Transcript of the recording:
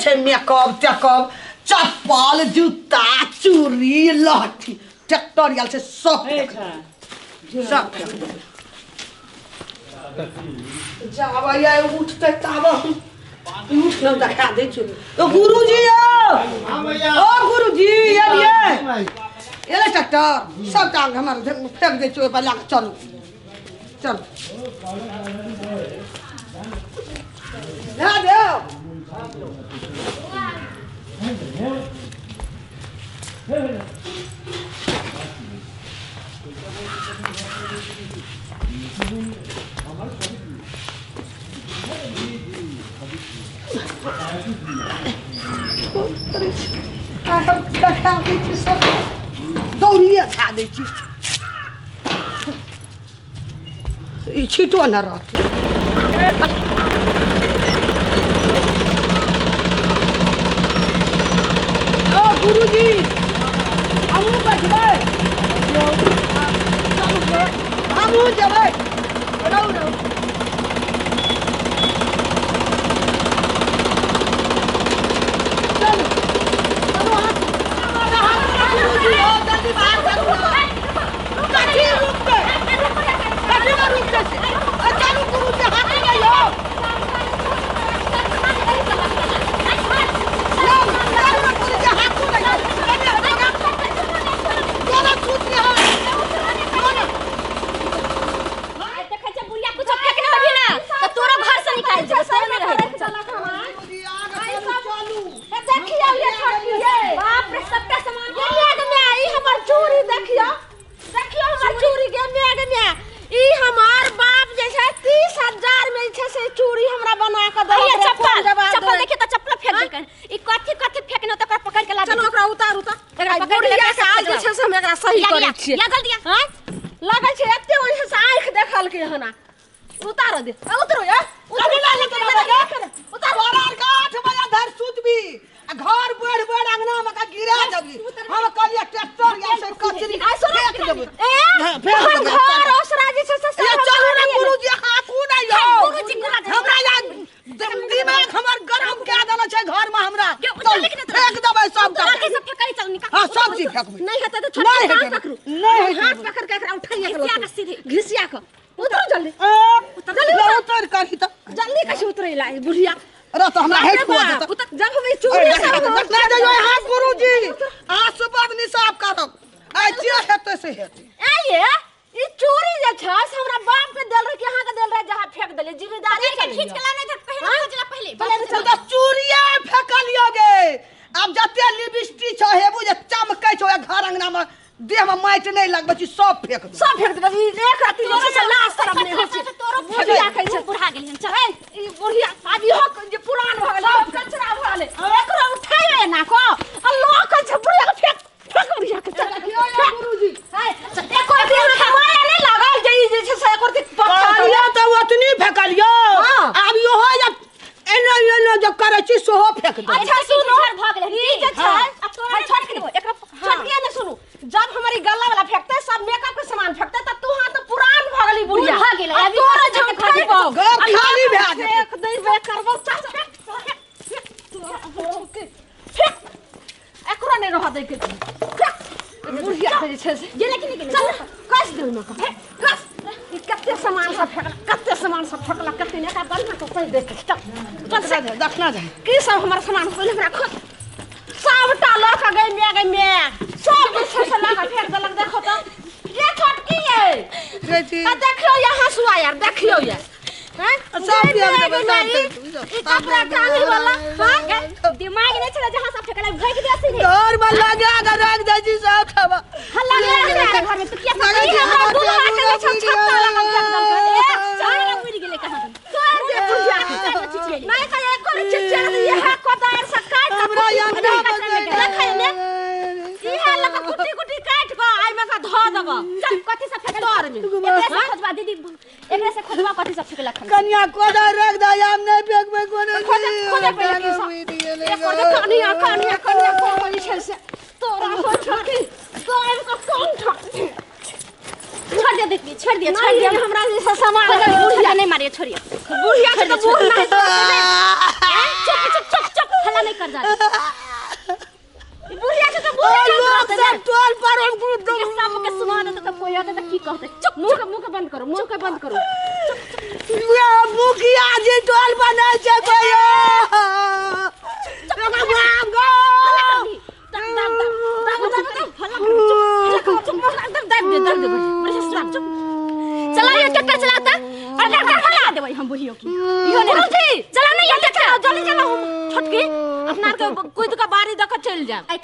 छै मेकअप तेकअप चप्पल जूता चूड़ी लहठी ट्रैक्टर आयल छै सब फेक देबै। सब फेक देबै। जाबे ये उठतै ताबे हम उठ न देखा दै छी ओ गुरुजी यौ ओ गुरुजी एलियै एलै ट्रैक्टर सबटा हमर फेक दै छी ओहिपर लए कऽ चलू चलू लए देब। देखा दै छी सब दौड़िए खा दै छी ई छीटो न रहतै। ओ गुरुजी हमहूँ बैठबै, हमहूँ जेबै। रहू रहू। चलू चलू गुरुजी, हो जल्दी बाहर चलू। कथी रुकतै? कथी में रुकतै से? आ चलू गुरुजी, हाथ में यौ। यौ चलू ने गुरुजी, हाथ में यौ। तोरा छूट नहीं है। देखै छै बुढ़िया कुछो फेकने होबी ना तऽ तोरो घर से निकालि देबो, सही में रहै। चलू। देखियौ ये छोटकी, बाप रे, सबटा सामान गे गे my, ई हमर चूड़ी देखियौ, देखियौ हमर चूड़ी गे my, गे my. ई हमार बाप जे छै 30,000 में जे छै से चूड़ी हमरा बना के दे। ये चप्पल जवाब चप्पल दे। देखिए तो चप्पल फेंक देलकै। ई कथी कथी फेंकने त ओकरा पकड़ के ला। चलो ओकरा उतारू त। एकरा पकड़ के बुढ़िया ला। के आज जे छै से हम एकरा सही या करै दिया, छियै। या गल दिया। आँय लगै छै एते ओहि से आँखि देखलकै हना। उतार दे, ए, उतरो ये। अभी ला लेते ना बजा। उतार। तोरा आर के 8 बजे धरि सुतबी आ घर बढ़ बढ़ अंगना में का गिरा देबी। हम कहलिए ट्रैक्टर या से कचरी आ सुनो, फेंक देबै। ए हाँ, फेंक तोहर देबै। घर ओसरा जे छै से ये सब चलू ने हमरा गुरुजी, हाकू नहि यौ। गुरुजी, गुरुजी। हमरा या दिमाग हमर गरम कए देने छै घर में हमरा। क्यों? चल, लेकिन तो- फेंक देबै सब। तोरा के सब फेंकरी, चल निकाल। हाँ, सब चीज फेंकबै। नहीं हेतै तऽ नहि छोटकी हाथ हेतै। पकड़ू। नहि हेतै। हाथ पकड़ के एकरा उठाइए के घिसिया लऽ के सीधे। घिसिया के उतरू जल्दी। ए, जल्दी ले उतर। उतर करही तऽ। जल्दी कैसे उतरे ला ई बुढ़िया? रह तऽ हमरा बाप रे हेठ हुआ बाप, देतऽ। उतर। जब हम ई चूड़ी अरे, सब देखना देखना जइयो अहाँ गुरुजी, अहाँ सुबह निसाफ करब। आइ जे हेतै से हेतै। ए ये ई चूड़ी जे छै से हमरा बाप के देल रहे कि अहाँ के देल रहे जहाँ फेंक देले जिम्मेदारी पकड़ के खींच के लाने इधर पहले, खोजला पहले। चले तू तऽ चूड़िया फेकलियो गे। आब जते लिपस्टिक छौ हेबू जे चमकै छौ घर अंगना में देह में माटि नहि लगबै छी, सब फेक दो। सब फेंक देबै। ई एक राति जे छै से लाश तरफ नहि होइ छै। तोरो बुढ़िया कहै छै बुढ़ा गेलियन, चल। ए, ई बुढ़िया आब इहो जे पुरान भऽ गेलै, कचरा भऽ गेलै, एकरो उठाइए एना कऽ आ लऽ कऽ छै बुढ़िया के फेंक फेंक बुढ़िया के, चल। देखियौ यौ गुरुजी। एको दिन अहाँके माया नहि लागल जे ई जे छै से एको दिन पत्थर कहलियौ तऽ ओतनी फेकलियौ। हाँ। आब इहो जे एना एना जे करै छी सेहो फेक देबै। अच्छा सुनू, भऽ गेलै। ई जे छै हाँ। अब तोरा हई छोटकी, देबो एकरा। छोटकी ने सुनू, जब हमारी गला वाला फेंकते सब मेकअप के सामान फेंकते त तू हां तो पुरान भऽ गेली बुढ़िया। भऽ गेलै, आ अभी तोरा तक जे घर उठैबौ, घर आ खाली लऽ भए जेतै। फेंक देबे करबौ, चल फेंक फेंक फेंक फेंक, एकरो नहि रहऽ दै के छै। फेंक। बुढ़िया के जे छै से गेलै कि नहि गेलै? चल कस दे ओहिमे के, फेंक कस। ई कते सामान सब फेंकला, कते सामान सब फेंकला, कते ने एकरा बढ़िआँ के कहि दे के चल चल से। देखना जाए की सब हमर सामान पहिले हमरा खोज। सबटा लऽ कऽ गई my, गई my, सब जे छै से लऽ कऽ फेंक देलक। देखो तऽ ये छोटकी ये गई छी। आ देखियौ ये हँसुआ यार, देखियौ ये हैं? सब गई फेंक my, देबै, गई my, सब फेंक देबै, ई कपड़ा टांगे वाला, हैं? दिमाग नहीं छला जहां सब फेकला भागि दे सीधे। घर में लगा के रख दै छी सब ठमा। हल्ला नहीं करे घर में तो किया सब लगै ई छै हमरा हमर दूल्हा के जे छै छत्ता लगा फेंक देलकै। ए, चार उड़ि गेलै कहाँ दन। तोड़ दे बुढ़िया के। नहीं तऽ एको चिचिया दे, इएह कोदारि से काटि कऽ हमरा कुटी अंगना कुटी में देखै ने इएह लऽ कऽ कुटी कुटी काटि कऽ एहिमे कऽ धऽ देबऽ। चल कथी सब फेकल तर में। एकरे से खोजबा दीदी, एकरे से खोजबा कथी सब फेकलक हन। कनिया कोदारि रख दे, हम नहि फेकबै कोनो खोजे चीज। खोजे पहिले की सब। एक और कनिया कनिया कनिया कोन छै से तोरा हो छोटी तोर को कोन ठक। छोड़ दे दीदी, छोड़ दिया, छोड़ नहीं दिया। हमरा जे सामान बुढ़िया नहीं मारिए, छोड़िए। बुढ़िया के तो बूढ़ नहीं। चुप चुप चुप चुप, हल्ला नहीं। नहीं कर्जा दे। ई बुढ़िया छै तऽ ओ बुढ़िया लोग सब टोल पर हम के सबके सुना देते तऽ कोई होते तऽ की कहते? चुप, मुंह के बंद करो, मुंह के बंद करो। मुखिया जी टोल पर नहीं छै कोई। एगो बाप गो। हल्ला कर दी। दब दब दब दब दब दब, हल्ला कर, चुप, हल्ला करो, चुप, एकदम दाब दे, दाब दे, बढ़िया से दाब, चुप। चला ये ट्रैक्टर चलाता, अरे ट्रैक्टर हला देबै हम बुढ़ियो की। इहो नहीं गुरुजी, चला नहीं ये ट्रैक्टर, जल्दी चला। हम छोटकी अपना के कोई का बारी दक चल जाब।